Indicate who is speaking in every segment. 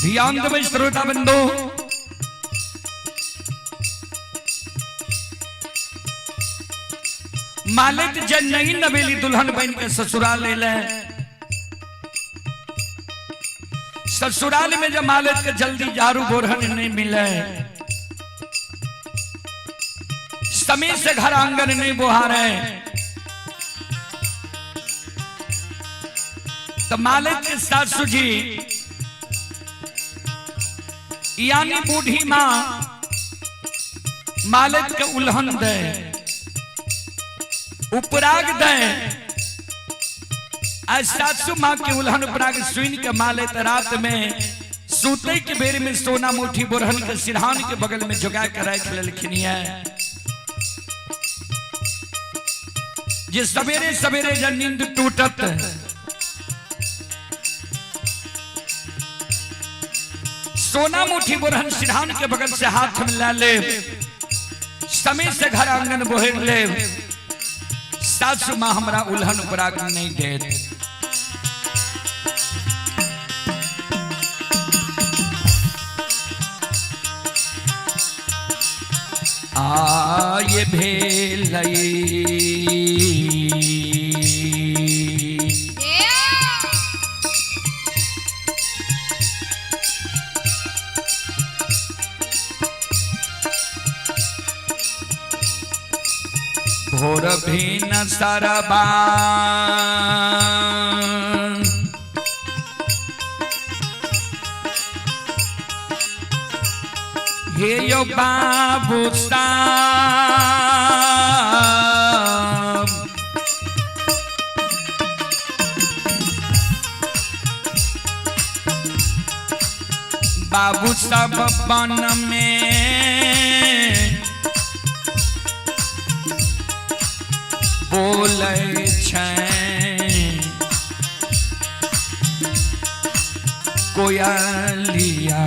Speaker 1: ध्यान देबै श्रोता बंधु। मालिक जे नई नवेली दुल्हन बन के ससुराल ले, ससुराल में जब मालिक के जल्दी झाड़ू बोरहन नहीं मिले, समय से घर आंगन नहीं बुहारे, तो मालिक के सासू जी यानी बूढ़ी मां मालिक के उल्हन दे, उपराग दे। आज सासू माँ के उल्हन उपराग सुन के मालिक रात में सूते के बेर में सोना मुठी बोरहन के सिरहान के बगल में जोगा के रख लेलखिन है, जे सवेरे सवेरे जब नींद टूटत सोना मुठी बोरहन सिरहान के बगल से हाथ में ला ले, समय से घर आंगन बोहेर ले, सासू माँ हमरा उल्हन उपराग नहीं देत। आय भेलई भोर भीन सरबा हे यो बाबू साहब, बाबू सब बन में बोलै छै कोयलिया।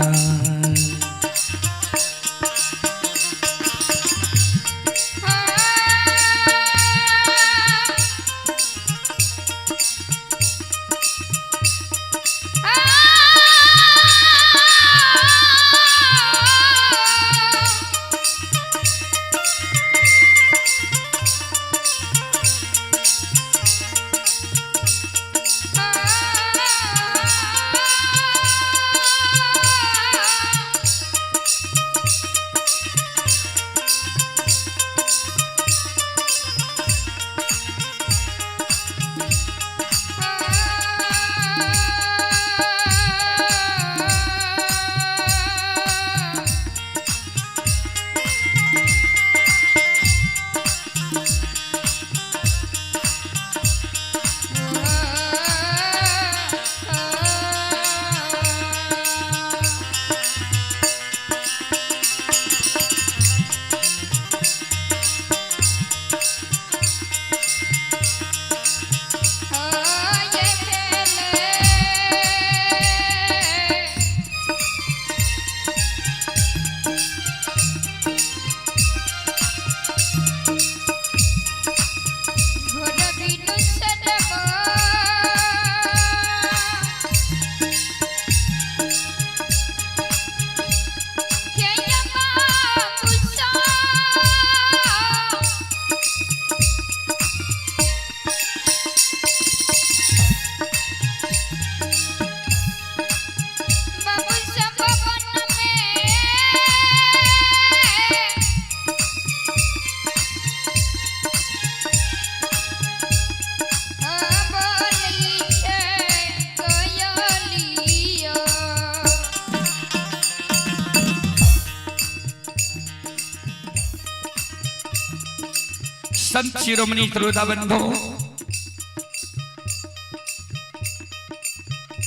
Speaker 1: संत शिरोमणि श्रोता बंधु,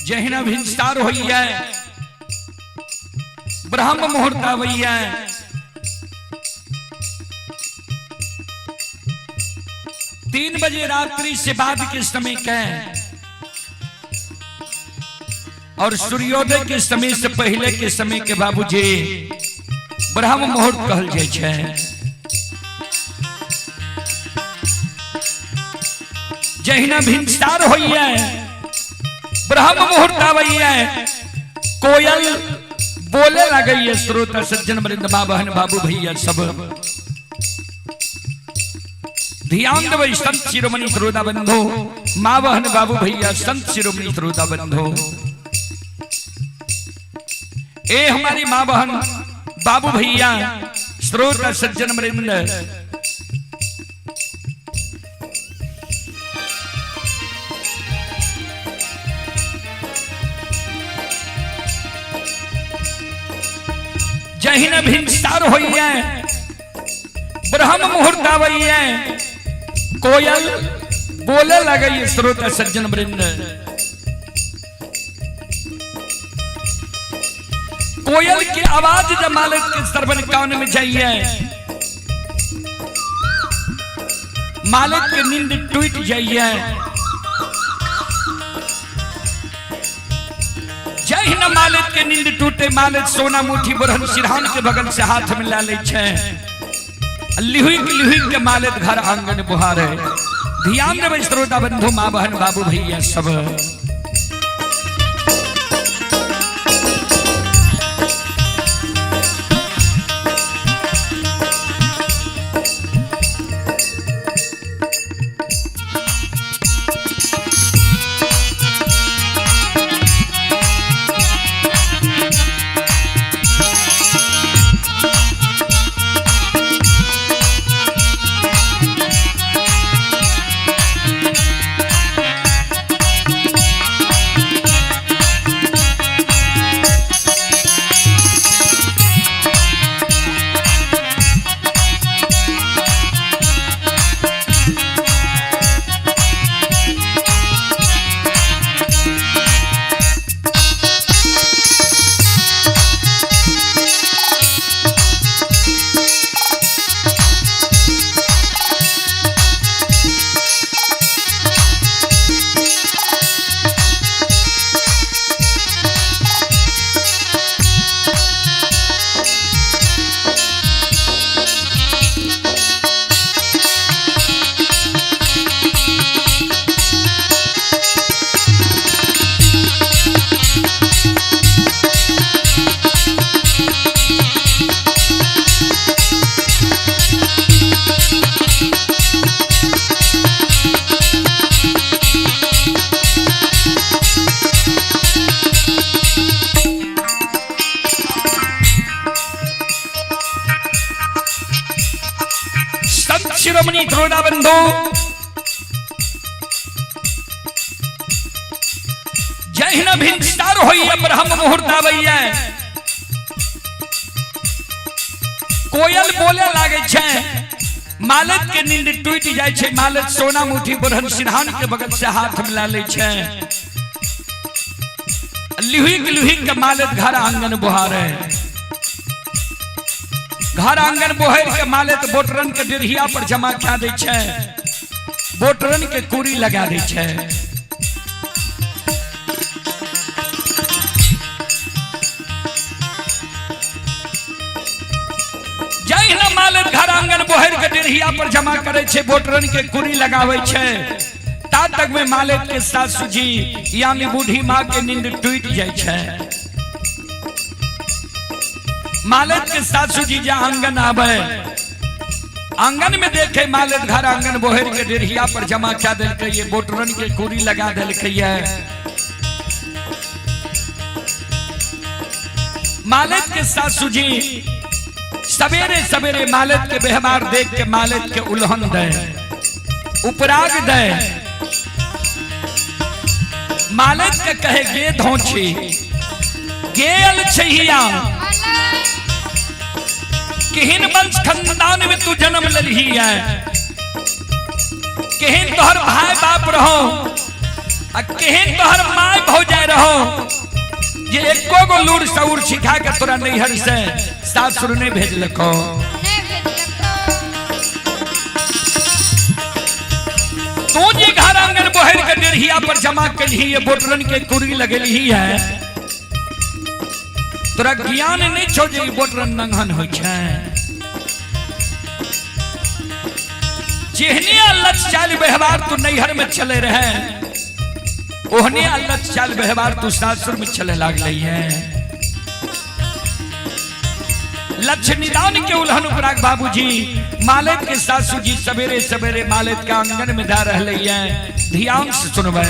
Speaker 1: जहिना भिनसार होइए, ब्रह्म मुहूर्त आवैया, 3 बजे रात्रि से बाद के समय के और सूर्योदय के समय से पहले के समय के बाबूजी ब्रह्म मुहूर्त कहल जाय छै। जहिना भिनसार होइए, ब्रह्म मुहूर्त आवैया, कोयल बोले लगैए। श्रोता सज्जन वृंद, माँ बहन बाबू भैया सब ध्यान देबै। संत शिरोमणि श्रोता बंधु, माँ बहन बाबू भैया, संत शिरोमणि श्रोता बंधु, ए हमारी माँ बहन बाबू भैया, श्रोता सज्जन वृंद, जहिन भिनसार होइए, ब्रह्म मुहूर्त आवैये, कोयल बोले लगैए। श्रोता सज्जन वृंद, कोयल की आवाज जब मालिक के श्रवण कान में जाइए, मालिक के नींद टूट जाइए। जहिन मालिक के नींद टूटे, मालिक सोना मुठी बुरहन सिरहान के बगल से हाथ में ला ले छे, लिहुक लिहुक के मालिक घर आंगन बुहारे। ध्यान देबै श्रोता बंधु, माँ बहन बाबू भैया सब। संत शिरोमणि द्रोणा बंधु, जहिन भिनसार होइए, ब्रह्म मुहूर्त आवैये, कोयल बोले लागे छे, मालिक के नींद टूट जाय छे। मालिक सोना मुठी बुरहन सिरहान के बगल से हाथ मिला ले छे, लिहुक लिहुक के मालिक घर आंगन बुहारे। घर आंगन बोहर के मालिक बोटरन के डेढ़िया पर जमा कए दै छे, बोटरन के कुरी लगा दै छे। जहिना मालिक घर आंगन बोहर के डेढ़िया पर जमा करे छे, बोटरन के कुरी लगावे छे, ता तक में मालिक के सासू जी यानी बूढ़ी माँ के नींद टूट जाय छे। मालिक के सासू जी जा आंगन आवे, आंगन में देखे मालिक घर आंगन बोहर के डेढ़िया पर जमा क्या दिलकै ये, बोटरन के कुरी लगा दिलकै ये। मालिक के सासू जी सवेरे सवेरे मालिक के व्यवहार देख के मालिक के उल्हन दे, उपराग दे। मालिक के कहे गे धोछी गेल छहिया, केहन वंश खानदान में तू जन्म ललही है, केहन तोहर भाई बाप रहो आ केहन तोहर my भौजाई रहो, जे एको गो लूर सऊर सिखा के तोरा नैहर से सासुर नहीं भेजलको। तू जे घर आंगन बोहर के डेढ़िया पर जमा कलही है, बोटरन के कुरी लगलही है, तोरा ज्ञान नहीं छो जे ई बोटरन नंगहन होइ छै। जेहने लच चाल व्यवहार तू नैहर में चले रहे, ओहने अल्लाह चाल व्यवहार तू सासुर में चले लागले है। लक्ष्य निदान के उल्हन उपराग बाबूजी मालिक के सासू जी सवेरे सवेरे मालिक के आंगन में जा रहे हैं। ध्यान से सुनबे।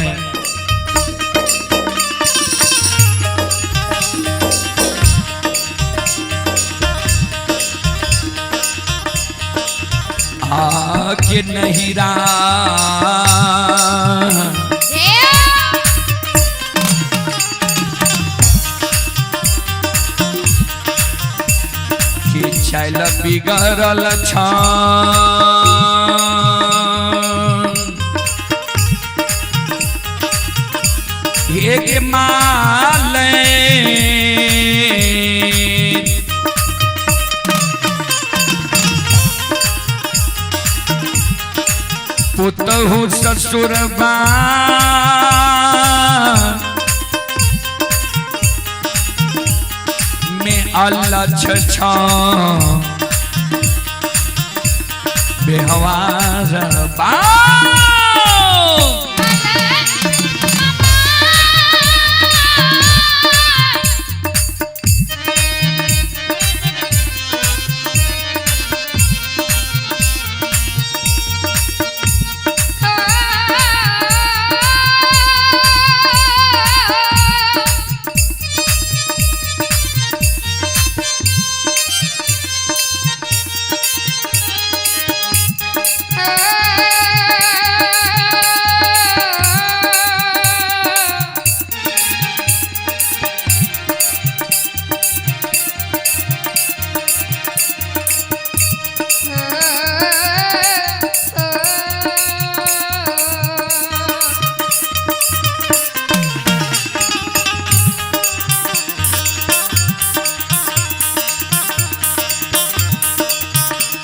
Speaker 1: आके नहीं रा के चल बिगड़ल छान एक माल पुतहु ससुर बा में अल्लाह छ बेहवार बा।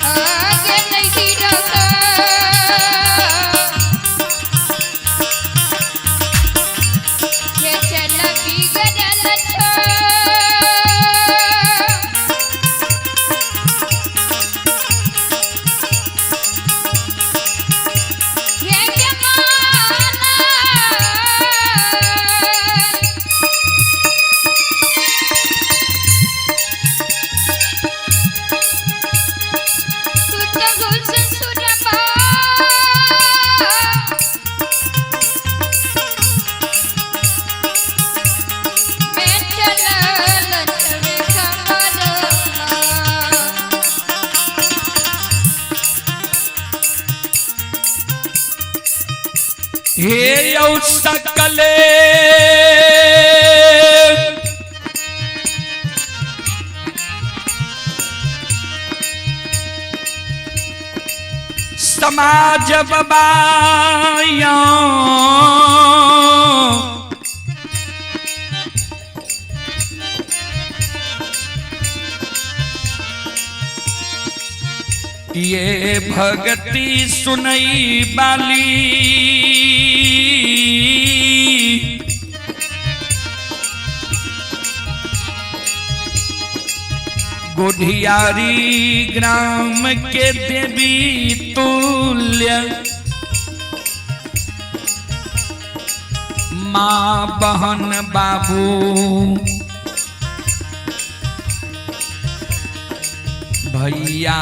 Speaker 2: आगे नहीं रखा ये चल बिगड़ल छो। ये के माना तू तो घुस सुरबा मैं चलल छवे कमरमा।
Speaker 1: हे यौ सकले समाज बबाया ये भगती सुनई बाली गोढ़ियारी ग्राम के देवी तुल्य माँ बहन बाबू भैया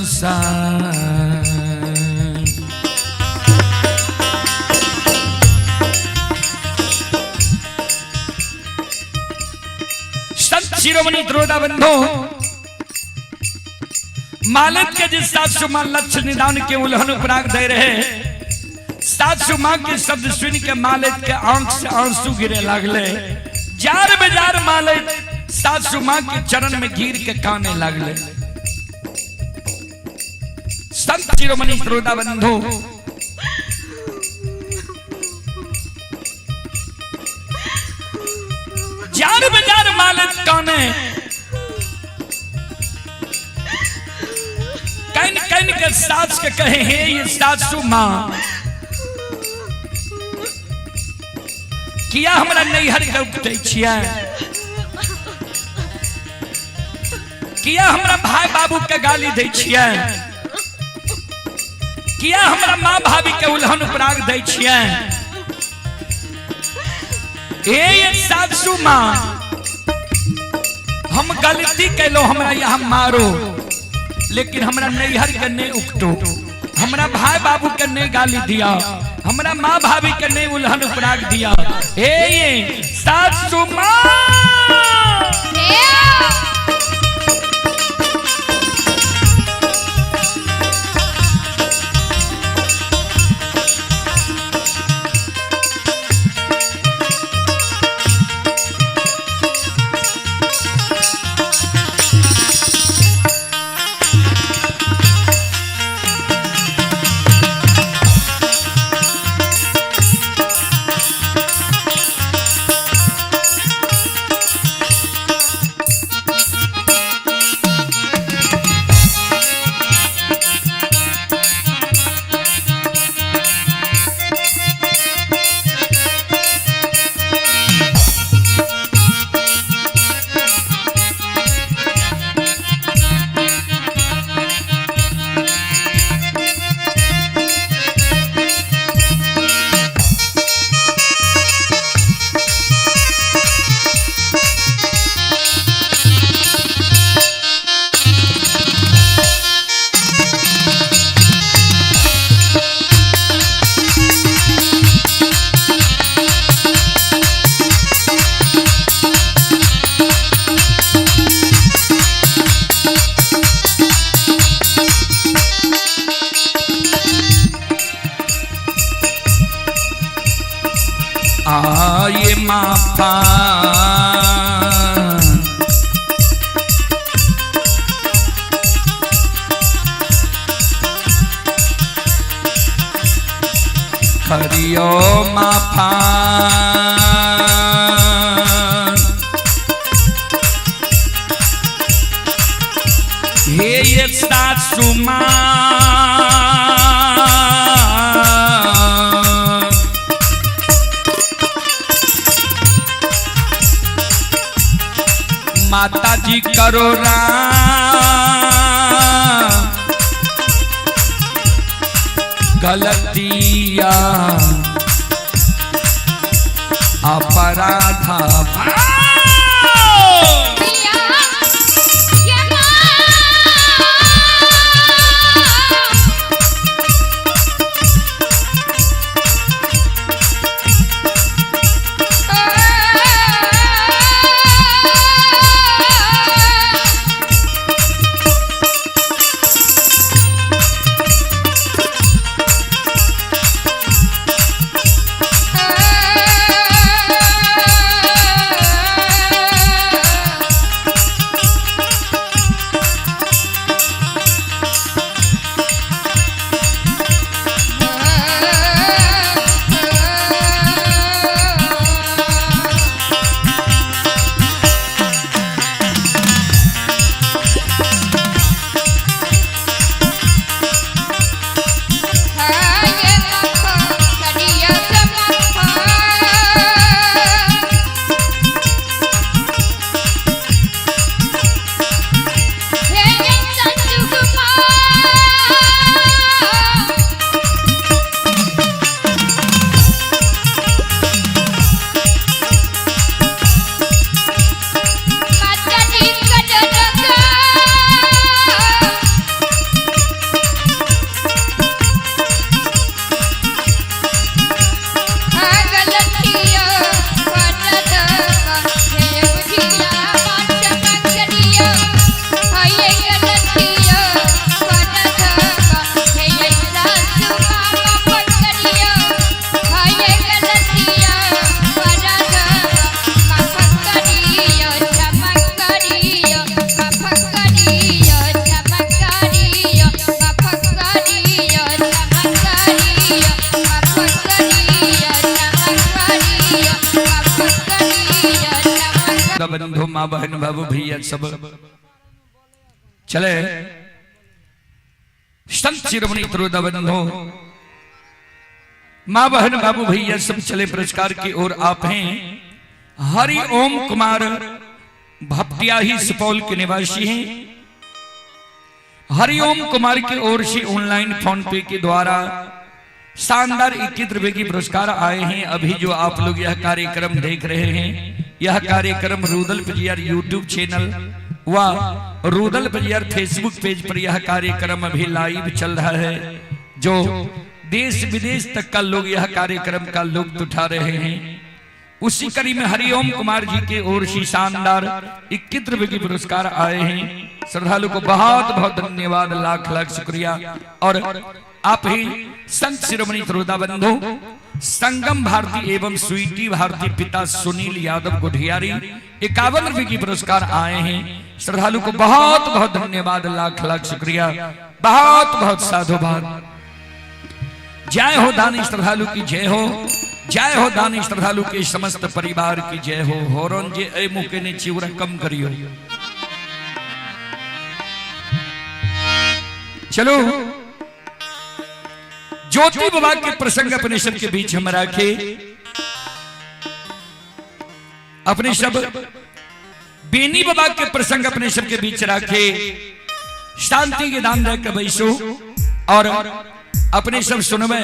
Speaker 1: सा। संत शिरोमणि द्रोड़ा बंधु मालिक के जिस सासु मां लक्ष्य निदान के उल्हन उपराग दे रहे, सासु मां के शब्द सुन के मालिक के आंख से आंसू गिरे लागले। जार बेजार मालिक सासु मां के चरण में गिर के काने लागले। संत शिरोमणि श्रोता बंधु जार बेजार मालिक काने कन कन के सास के कहे हे ये सासू मां किया हमरा नैहर के उपटै छियै, किया हमरा भाई बाबू के गाली दै छियै, किया हमरा माँ भाभी के उल्हन उपराग दै छियै। ए सासू माँ, हम गलती कैलो, हमरा यहाँ मारो, लेकिन हमरा नैहर के नहीं उकटो, हमरा भाई बाबू के नहीं गाली दिया, हमरा माँ भाभी के नहीं उल्हन उपराग दिया। ए सासू माँ, आए माफा करियो माफा, हे ये सासू माँ, माता जी करो राम गलतिया अपराधा। बंधु माँ बहन बाबू भैया सब चले संत शिरोमणि त्रोदा बंधु माँ बहन बाबू भैया सब चले पुरस्कार की ओर आप हैं। हरि ओम कुमार भपटियाही सुपौल के निवासी हैं। हरि ओम कुमार की ओर से ऑनलाइन फोन पे के द्वारा शानदार 21 रुपए की पुरस्कार आए हैं। अभी जो आप लोग यह कार्यक्रम देख रहे हैं, यह कार्यक्रम रूदल पजियार यूट्यूब चैनल व रूदल पजियार फेसबुक पेज पर यह कार्यक्रम अभी लाइव चल रहा है, जो देश विदेश तक का लोग यह कार्यक्रम का लुत्फ उठा रहे हैं। उसी कड़ी में हरिओम कुमार जी के ओर से शानदार 21 रुपए की पुरस्कार आए हैं। श्रद्धालु को बहुत बहुत धन्यवाद, लाख लाख शुक्रिया। और आप ही संत शिरोमणि श्रोता बंधु संगम भारती एवं स्वीटी भारती पिता सुनील यादव गुढियारी 51 रुपए की पुरस्कार आए हैं। श्रद्धालु को बहुत बहुत धन्यवाद, लाख लाख शुक्रिया, बहुत बहुत साधुवाद। जय हो दानी श्रद्धालु की जय हो, जय हो दानी श्रद्धालु के समस्त परिवार की जय हो। होरन जे ए मुके ने चिवरा कम करियो। चलो ज्योति बाबा के प्रसंग अपने सब के बीच हम रखे। अपने सब बेनी बाबा के प्रसंग अपने सब के बीच रखे। शांति के दान दे के बैसो और अपने सब सुनवे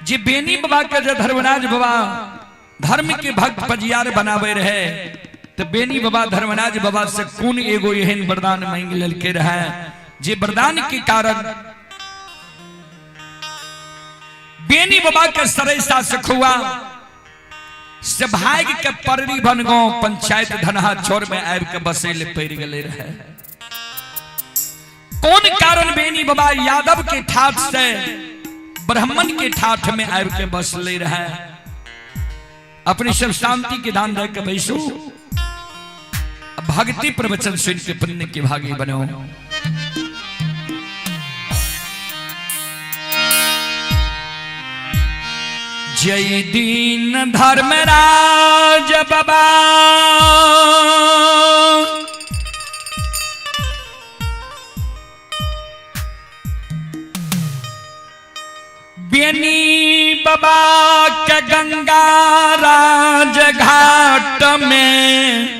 Speaker 1: जे बेनी बाबा के जो धर्मराज बाबा धर्म के भक्त पजियार बनावे रहे, तो बेनी बाबा धर्मराज बाबा से कौन एगो एहन वरदान मांग ललके रहे जे वरदान के कारण बेनी बाबा के सरैसा सखुआ से भाग के पररी बन गो पंचायत धनहा छोर में आबि के बसे ले पड़ गए रहे। कौन कारण बेनी बाबा यादव के ठाठ से ब्राह्मण के ठाठ में आबि के बसले रहे। अपनी सब शांति के दान दे के बैसू, भक्ति प्रवचन सुन के पुण्य के भागी बनो। जय दीन धर्मराज बाबा बेनी बाबा के गंगा राज घाट में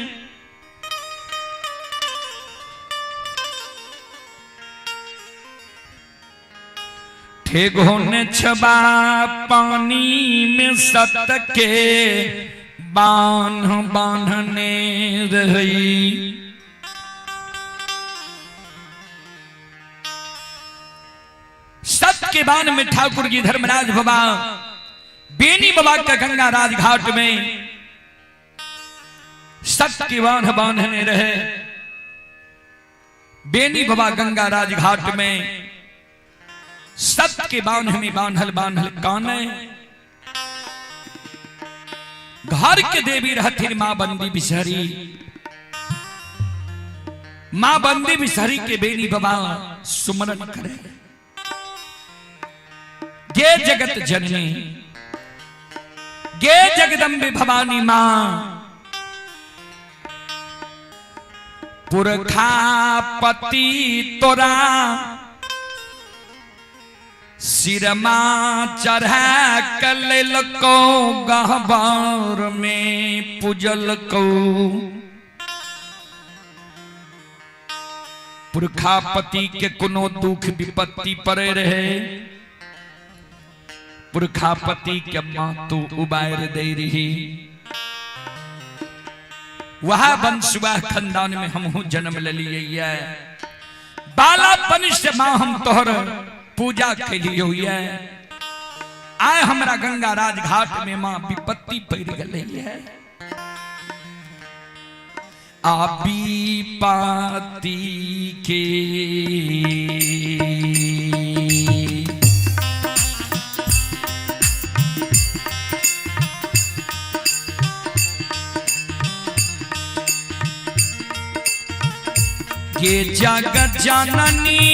Speaker 1: ठेगोन छबा पानी में सत के बांध बांधने रही। सत के बांध में ठाकुर जी धर्मराज बाबा बेनी बाबा का गंगा राजघाट में सत के बांध बांधने रहे। बेनी बाबा गंगा राजघाट में सत के बांध में बांधल बांधल काने घर के देवी रहथिन मां बंदी बिसहरी। मां बंदी बिसहरी के बेनी बाबा सुमरन करे। गे जगत जननी गे जगदम्बे भवानी मां पुरखा पति तोरा सिरमा चढ़ा कल को गहबार में पूजल को। पुरखापति के कोनो दुख विपत्ति पड़े रहे, पुरखापति के मां तो उबार दे रही। वह वंश वह खानदान में हम जन्म ले लिए। बालापन से मां हम तोहर पूजा के लिए हुई है। आए हमरा गंगा राजघाट में मां विपत्ति पड़ गई है। आबी पाती के ये जगत जननी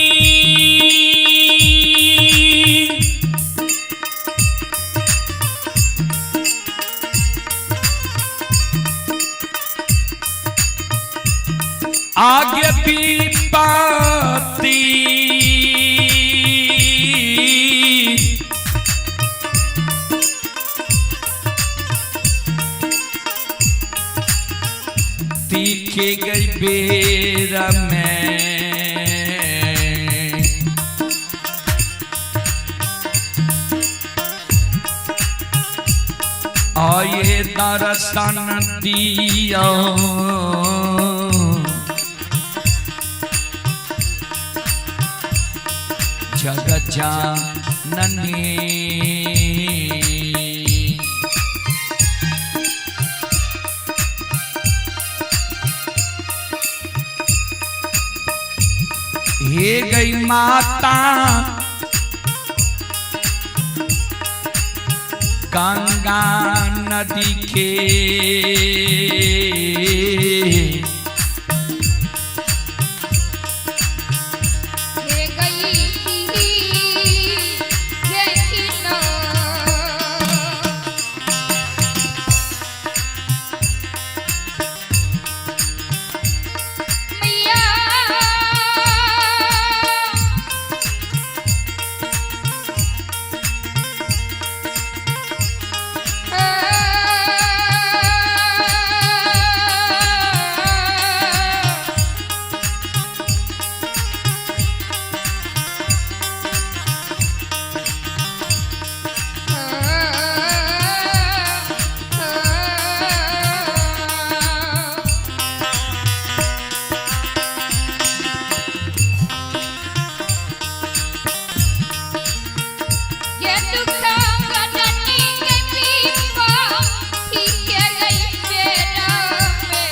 Speaker 1: आगे पीपाती तीखे गई बेर में आये दर्शन दिया। जगत जननी हे गई माता गंगा नदी के
Speaker 2: हे गई ये किनो मैया ये दुखा गननी के पीपा ठीक गई बेरा में।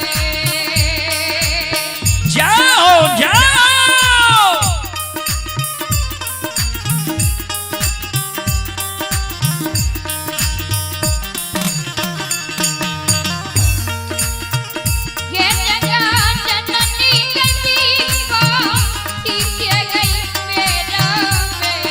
Speaker 1: जाओ जाओ।
Speaker 2: ये जगा जननी के पीपा ठीक गई बेरा में।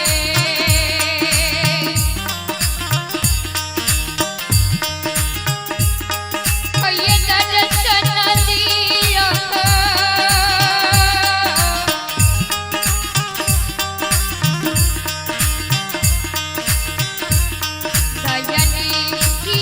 Speaker 2: ये दर्शन दिया दयनी की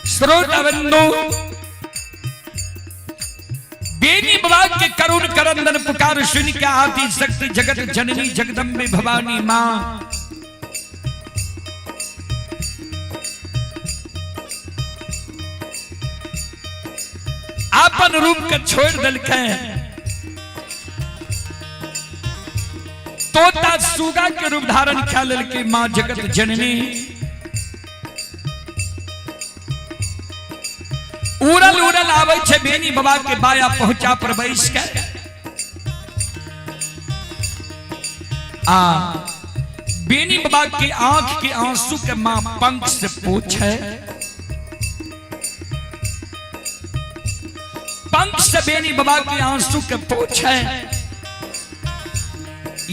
Speaker 1: श्रोता बंधु बेनी बाबा के करुण करंदन पुकार सुन के आदि शक्ति जगत जननी जगदम्बे भवानी माँ आपन रूप के छोड़ दिलके तोता सुगा के रूप धारण कर लेलके माँ जगत जननी। उड़ल उड़ल आबै छै बेनी बाबा के बाया पहुंचा पर बैस के आ बेनी बाबा के आंख के आंसू के मां पंख से पूछे, पंख से बेनी बाबा के आंसू के पूछे,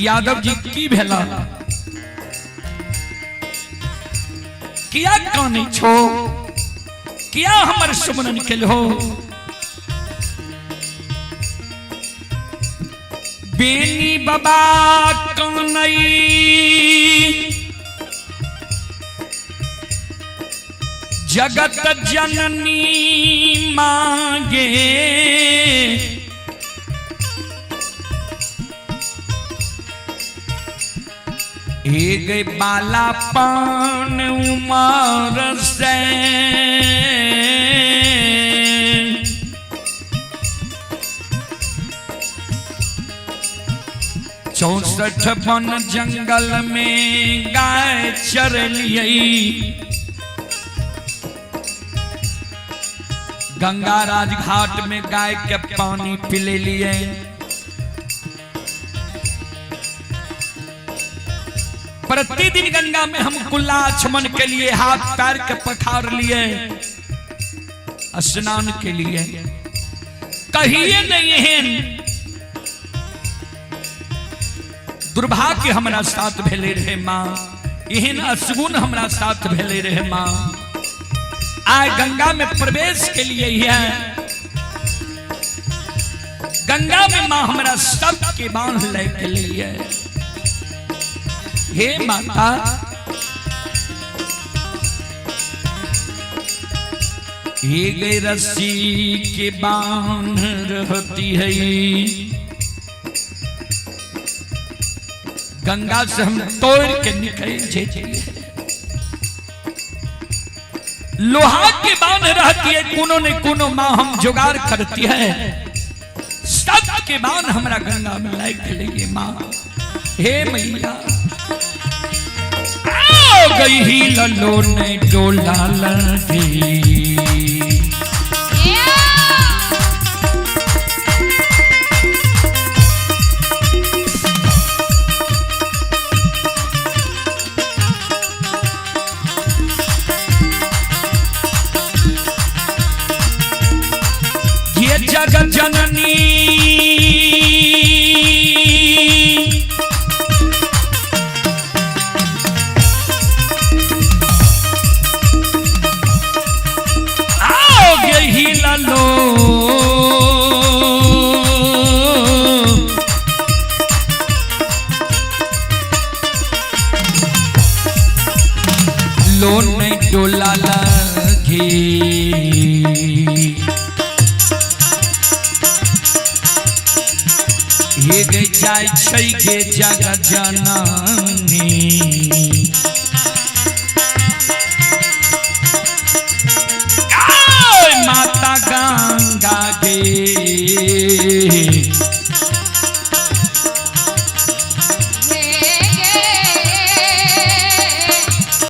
Speaker 1: यादव जी की भेला, किया कानै छो, किया हमर सुमरन केलहो। बेनी बाबा कानै जगत जननी मांगे, एक बाला पान उमर से 64 वन जंगल में गाय चरलिए, गंगा राजघाट में गाय के पानी पिले लिए। प्रतिदिन गंगा में हम कुल्ला आचमन के लिए हाथ पैर के पखार लिए स्नान के लिए, कहिए नहीं एहन दुर्भाग्य हमरा साथ भेले रहे माँ, एहन असगुन हमरा साथ भेले रहे माँ। आय गंगा में प्रवेश के लिए है। गंगा में मां हमरा सबके बांध ले के लिए। हे माता, ये गई रस्सी के बांध रहती है, गंगा से हम तोड़ के निकल जाते। लोहा के बांध रहती है, कोनो ने कोनो मां हम जुगाड़ करती है। सब के बांध हमरा गंगा में लाइक के लिए मां। हे मैया, आओ गई ही ललो ने डोला लगी। ये जगत जननी आओ गई ललो लो नहीं डोला लगी। हे गे जाय छै गे जगत जननी।